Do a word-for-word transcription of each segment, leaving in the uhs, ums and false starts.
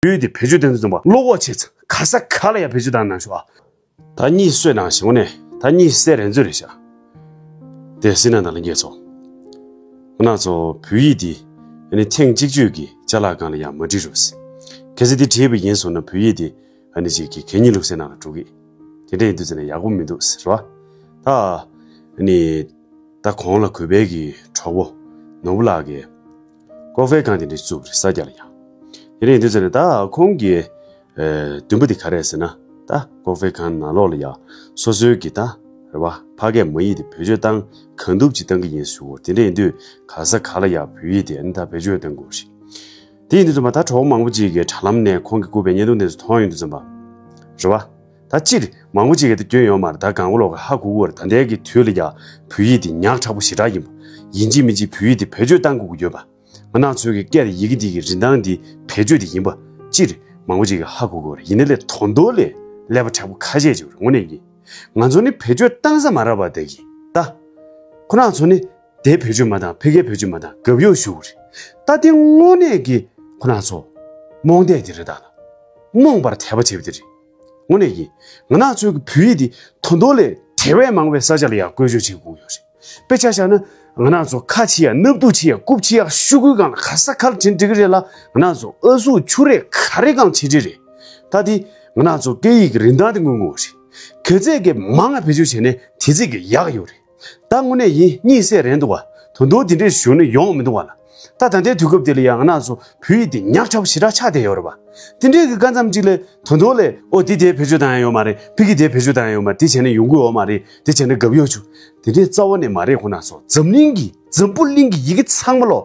ཡུལ་དེ་བེད་སྤྱོད་བཏང་དུས་ཙམ་པ་བློ་ཁོག་ཆེ་ཙང་ག་ས་ག་ལ་ཡང་བེད་སྤྱོད་བཏང་གནང་ཤོག་ཨ། ད་གཉིད་སད་གནང་ཞིག་འོ་ནས་ད་གཉིད་སད་རན་ཚོད་རེད་ཤག་དེ་སྲིད་ན་ད་ལ་འགྱེལ་ཚོ། ང་ཚོ་བོད་ཡིག་འདི་ཨ་ནི་ཐེངས་གཅིག་གཅོད་ཀྱི་ཅ་ལག་སྒང་ལ་ཡང་མ་བྲིས་རོགས་ཟེར། གལ་སྲིད་འདི་བྲིས་པ་ཡིན་སོང་ན་བོད་ཡིག་འདི་ཨ་ནི་ཅིག་གི་གད་སྙིགས་བླུགས་སའི་ནང་ལ་འགྲོ་གི། དེ་འདྲ་ཡིན་དུས་ཙམ་ནས་ཡག་པོ་མི་འདུག་ཟེར་བ། ད་ཨ་ནི་ད་གོང་ལ་གུས་པའི་གི་གྲོགས་པོ་ནོར་བུ་ལགས་ཀྱིས་ཀོ་ཧྥེ་ཁང་དེ་འདྲ་བཙུགས་རེད་ས་རྒྱ་ལ་ཡང་། དེ་འདྲ་ཡིན་དུས་ཙམ་ནས་ད་ཁོང་གི་ཨེ་འདུན་པ་དེ་ག་རེད་ཟེར་ན། ད་ཀོ་ཧྥེ་ཁང་ནང་ལོགས་ལ་ཡང་སོ་སོའི་གི་ད་རེད་བ་ཕ་སྐད་མ་ཡིག་དེ་བེད་སྤྱོད་བཏང་གང་ཐུབ་ཅིག་བཏང་གི་ཡིན་ཞུ་བོ། དེ་འདྲ་ཡིན་དུས་ག་ས་ག་ལ་ཡང་བོད་ཡིག་དེ་ཨ་ནི་ད་བེད་སྤྱོད་བཏང་དགོས་རེད། དེ་ཡིན་དུས་ཙམ་པ་ད་གྲོགས་པོ་མང་པོ་ཅིག་གིས་དྲ་ལམ་ནས་ཁོང་གི་བསྐུར་བའི་བརྙན་ཐུང་དེ་ཚོ་མཐོང་ཡོང་དུས་ཙམ་པ་རེད་བ། ད་སྤྱིར་མང་པོ་ཅིག་གིས་ད་སྐྱོན་ཡོད་མ་རེད། ད་གང་གོ་ལོག་གི་ཧ་གོ་གོ་རེད། ད་ལྟའི་གི་དུས་ལ་ཡང་བོད་ཡིག་དེ་ཉག་ཕྲ་པོ་ཞེ་དྲག་ཡིན་པ། ཡིན་གཅིག་མིན་གཅིག་བོད་ཡིག་དེ་བེད་སྤྱོད་བཏང་དགོས་ཀྱི་ཡོད་པ། ང་རང་ཚོའི་གི་སྐད་དང་ཡི་གེ་འདི་གི་རིན་ཐང་འདི་བེད་སྤྱོད་དེ་ཡིན་པ། སྤྱིར་མང་པོ་ཅིག་གིས་ཧ་གོ་གོ་རེད། ཡིན་ནའི་ལས་དོན་དོ་ལས་ཀླད་པ་མཁྲེགས་པོ་ཁ་ཤས་ཅིག་རེད། དངོས་གནས་ཡིན། ང་ཚོ་ནི་བེད་སྤྱོད་བཏང་ས་མ་རག་པ་དེ་གི་ད། ཁོ་རང་ཚོ་ནི་དེ་བེད་སྤྱོད་མ་བཏང་ཕ་གིར་བེད་སྤྱོད་མ་བཏང་དགའ་བོ་ཞུ་གི་རེད། ད་དེ་དངོས་གནས་ཀྱི་ཁོ་རང་ཚོ་རྨོངས་དད་དེ་རེད། ད་ལ་རྨོངས་པར་དད་པ་བྱེད་པ་དེ་རེད། དངོས་གནས་ཀྱི་ང་རང་ཚོའི་གི་བོད་ཡིག་འདི་དོན་དོ་ལས་དེ་བས་མང་བའི་ས་ཆ་ལ་ཡང་བཀོལ་སྤྱོད་བྱེད་དགོས་ཡོད་རེད། དཔེ་ཆ་བཞག་ན་ང་རང་ཚོ་ཁ་ཕྱེ་ཡ་སྣབས་དུག་ཕྱེ་ཡ་རྐུབ་ཕྱེ་ཡ་ཤོག་གུའི་སྒང་ལ་ག་ས་ག་ལ་བྲིས་འགྲིག་གི་རེད་ལ། ང་རང་ཚོ་ཨ་གཟུགས་ཆུ་རས་ག་རེ་སྒང་ལ་བྲིས་འགྲིག་རེད། ད་འདི་ང་རང་ཚོ་སྐད་ཡིག་གི་རིན་ཐང་དེ་མངོན་དགོས་རེད། ག་ཚད་ཀྱི་མང་ང་བེད་སྤྱོད་བྱས་ནས་དེ་ཚད་ཀྱི་ཡག་ཡོད་རེད། ད་དངོས་གནས་ཡིན་གཉིད་སད་རན་འདུག་བ། དོན་དོན་དེ་འདྲས་ཞུ་ནས་ཡོང་མི་འདུག་བ་ལ། ད་ད་ལྟའི་དུས་སྐབས་དེ་ལ་ཡང་ང་རང་ཚོ་བོད་ཡིག་འདི་ཉག་ཕྲ་པོ་ཞེ་དྲག་ཆགས་བསྡད་ཡོད་རེད་བ། དེ་འདྲས་ཀྱི་སྐབས་ཙམ་ཅིག་ལ་དོན་དོན་ལས་ཨོ་འདི་དེ་བེད་སྤྱོད་བཏང་ཡ་ཡོད་མ་རེད། ཕ་གི་དེ་བེད་སྤྱོད་བཏང་ཡ་ཡོད་མ་རེད། དེ་བྱས་ན་ཡོང་གི་ཡོད་མ་རེད། དེ་བྱས་ན་དགའ་བོ་ཡོད་ཆུ། དེ་འདྲས་རྩ་བ་ནས་མ་རེད། ཁོ་ན་ཚོ་འཛམ་གླིང་གི་འཛམ་བུ་གླིང་གི་ཡི་གེ་ཚང་མ་ལོ།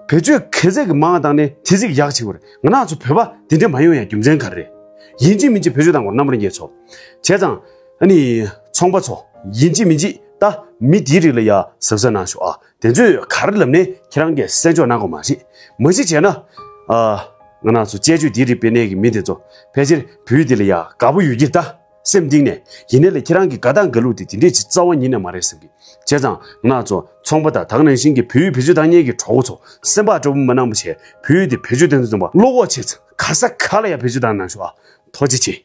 བེད་སྤྱོད་ག་ཚད་ཀྱི་མང་བཏང་ནས་དེ་ཚད་ཀྱི་ཡག་བྱེད་དགོས་རེད། ང་རང་ཚོ་བོད་པ་དེ་འདྲས་མ་ཡོང་ཡ་རྒྱུ་མཚན་ག་རེ་རེད། ཡིན་གཅིག་མིན་གཅིག་བེད་སྤྱོད་བཏང་དགོས། རྣམ་པར་རྒྱལ་ཚོ། བྱས་ཙང་། ཨ་ནི། ཚོང་པ་ཚོ། ཡིན་གཅིག་མིན་གཅིག་ད་མི་དེའི་རིགས་ལ་ཡ་གཟབ་གཟབ་གནང་ཤོག་ཨ། དེ་ཚོས་ག་རེ་ལབ་ནས་ཁྱེད་རང་གིས་གསན་འཇོག་གནང་དགོས་མ་རེད། མ་གཞི་བྱས་ན། ཨ། ང་རང་ཚོ་དཔྱད་བརྗོད་འདིའི་རིགས་སྤེལ་གནས་ཀྱི་མི་དེ་ཚོ་ཕལ་ཆེར་བོད་འདི་ལ་ཡ་དགའ་པོ་ཡོད་ཀྱི་ད། སེམས་གཏིང་ནས་ཡིན་ནའི་ལས་ཁྱེད་རང་གི་དགའ་སྟངས་དགའ་ལུགས་དེ་དེ་འདྲས་ཅིག་རྩ་བ་ཉིད་ནས་མ་རེད་བསམ་གི། བྱས་ཙང་ང་ཚོ་ཚོང་པ་དང་ད་ག་ནང་བཞིན་གྱི་བོད་ཡིག་བེད་སྤྱོད་བཏང་མཁན་གྱི་གྲོགས་པོ་ཚོ་སེམས་པ་སྤྲོ་པོ་མ་གནང་བ་བྱས་བོད་ཡིག་དེ་བེད་སྤྱོད་བཏང་དུས་ཙམ་པ་བློ་ཁོག་ཆེ་ཚེ་ག་ས་ག་ལ་ཡང་བེད་སྤྱོད་བཏང་གནང་ཤོག་ཨ། ཐུགས་རྗེ་ཆེ།